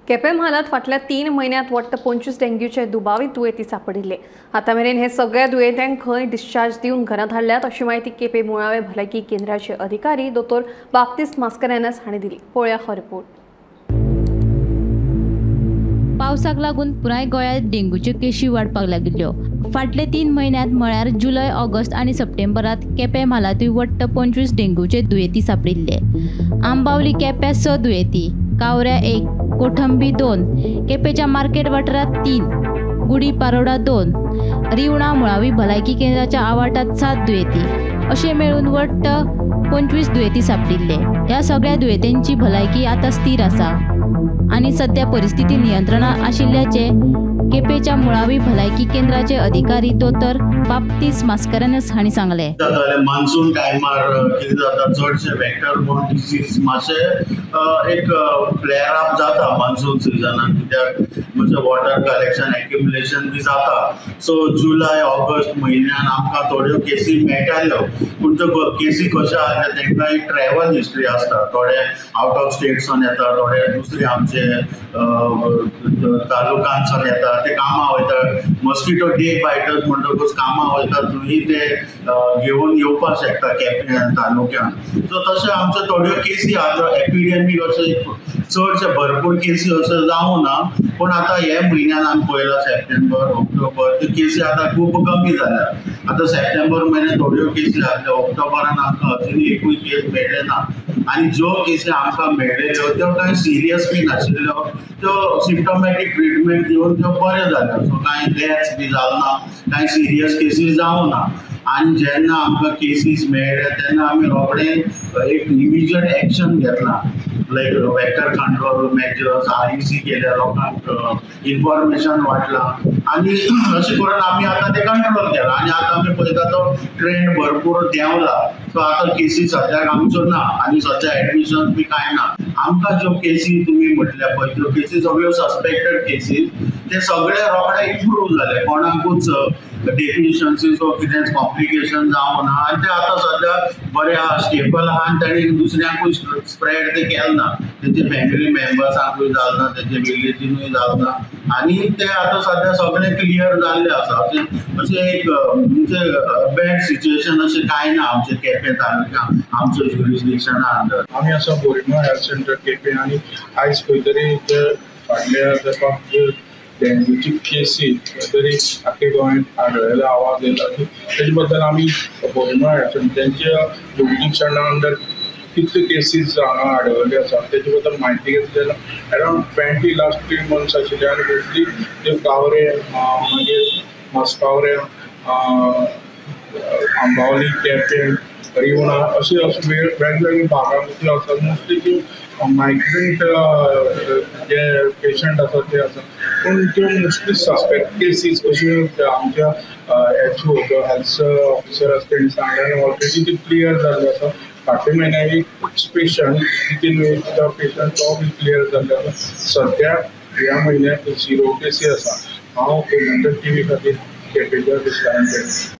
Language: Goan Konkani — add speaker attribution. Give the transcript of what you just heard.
Speaker 1: केपें म्हालांत फाटल्या 3 म्हयन्यांत वट्ट 25 डेंग्यूचे दुबावीत दुयेंती सापडिल्ले. आतां मेरेन हे सगळ्या दुयेंत्यांक खंय डिस्चार्ज दिवन घरांत हाडल्यात अशी म्हायती केपें मुळावे भलायकी केंद्राचे अधिकारी दोतोर बाप्तिस्त मास्करेन्हस हांणी दिली. पळोवया हो रिपोर्ट.
Speaker 2: पावसाक लागून पुराय गोंयांत डेंग्यूच्यो केशी वाडपाक लागिल्ल्यो. फाटले 3 म्हयन्यांत म्हळ्यार जुलय, ऑगस्ट आनी सप्टेंबरांत केपें म्हालांतूय वट्ट 25 डेंग्यूचे दुयेंती सापडिल्ले. आंबावली केपें 6 दुयेंती, कावऱ्या 1, कोठंबी 2, केपेंच्या मार्केट वाठारांत 3, गुडी पारोडा 2, रिवणा मुळावी भलायकी केंद्राच्या आवाठांत 7 दुयेंती अशे मेळून वट्ट 25 दुयेंती सापडिल्ले. ह्या सगळ्या दुयेंतींची भलायकी आतां स्थीर आसा आनी सद्या परिस्थिती नियंत्रणांत आशिल्ल्याचे केपेंच्या मुळावी भलायकी केंद्राचे अधिकारी दोतोर बाप्तिस्त मास्करेन्हस हांणी सांगलें.
Speaker 3: मान्सून टायमार कितें जाता, चडशे वेक्टर बोर्न डिसीज मातशे एक फ्लेअर अप जाता मान्सून सिजनान, कित्याक मातशें वॉटर कलेक्शन एक्युमुलेशन बी जाता. सो जुलय ऑगस्ट म्हयन्यान आमकां थोड्यो केसी मेळटाल्यो, पूण त्यो केसी कश्यो आसल्यो, तांकां एक ट्रॅवल हिस्ट्री आसता. थोडे आवट ऑफ स्टेटसून येता, थोडे दुसरे आमचे तालुकांसून येता, ते कामां वयता. मस्किटो डे बायटर्स म्हणटकूच कामां वयता थंय ते घेवन येवपाक शकता केपें तालुक्यान. सो तशें आमच्यो थोड्यो केसी आतां एपिडेमीक अशें चडशे भरपूर केसी अशें जावं ना, पूण आतां हे म्हयन्यान आमी पळयलां सप्टेंबर ऑक्टोबर त्यो केसी आतां खूब कमी जाल्या. आतां सप्टेंबर म्हयन्यान थोड्यो केसी जाल्यो, ऑक्टोबरान आमकां अजुनूय एकूय केस मेळ्ळे ना. आनी ज्यो केसी आमकां मेळ्ळेल्यो त्यो कांय सिरियस बी नाशिल्ल्यो, त्यो सिम्टोमॅटीक ट्रिटमेंट दिवन त्यो बऱ्यो जाल्यो. सो कांय डेथ्स बी जाल ना, कांय सिरियस केसीस जावं ना. आनी जेन्ना आमकां केसीस मेळ्ळे तेन्ना आमी रोखडे एक इमिजिएट एक्शन घेतला, लायक वेक्टर कंट्रोल मेजर्स, REC केल्या, लोकांक इन्फॉर्मेशन वांटलां आनी अशें करून आमी आतां ते कंट्रोल केलां. आनी आतां आमी पळयता तो ट्रेंड भरपूर देंवला. सो आतां केसी सद्याक आमच्यो ना आनी सद्या एडमिशन बी कांय ना. आमकां ज्यो केसी तुमी म्हटल्या पळय त्यो केसी सगळ्यो सस्पेक्टेड केसीस, ते सगळे रोखडे इम्प्रूव जाले, कोणाकूच डेफिशियन्सीस वा कितेंच कॉम्प्लिकेशन जावं ना. आनी ते आतां सद्या बरे आहा, स्टेबल आहा आनी ताणी दुसऱ्यांकूय स्प्रेड ते केलें ना, तेंचे फॅमिली मेम्बर्सांकूय जालें ना, तेंचे विलेजीनूय जालें ना. आनी ते आतां सद्या सगळें क्लियर जाल्लें आसा. अशें एक म्हणजे बॅड सिच्युएशन अशें कांय ना आमच्या केपें तालुक्यांत, आमच्या ज्युरिसडिक्शना अंडर.
Speaker 4: आमी आसा बोरीमोळ हेल्थ सेंटर केपें आनी आयज खंय तरी फाटल्या तेंपाक डेंग्यूची केसी तरी आख्खे गोंयांत आढळ्ळेलो आवाज येयला की तेजे बद्दल आमी बोरीमोळ हेल्थ सेंटर तेंच्या ज्युरिसडिक्शना अंडर कितल्यो केसीस हांगा आढळ्ळ्यो आसा तेजे बद्दल म्हायती घेतली जाल्यार अरावंड 20 लास्ट 3 मंथ्स आशिल्ले आनी मोस्टली त्यो कावरे, मागीर मस्कावरे, आंबावली, केपें, रिवणा अशे अशे वेगवेगळे भागांत आसा. मोस्टली त्यो मायग्रंट जे पेशंट आसा ते आसा, पूण त्यो मोस्टली सस्पेक्ट केसीस अश्यो आमच्या एच ओ जो हेल्थ ऑफिसर आसा तेणी सांगलें आनी ऑलरेडी ती क्लियर जाल्ली आसा. फाटल्या म्हयन्याक एक पेशंट 3 पेशंट तो बी क्लियर जाल्लो आसा. सद्या ह्या म्हयन्याक 0 केसी आसा. हांव गोमंतक टीव्ही खातीर केपेंच्या विस्तारान.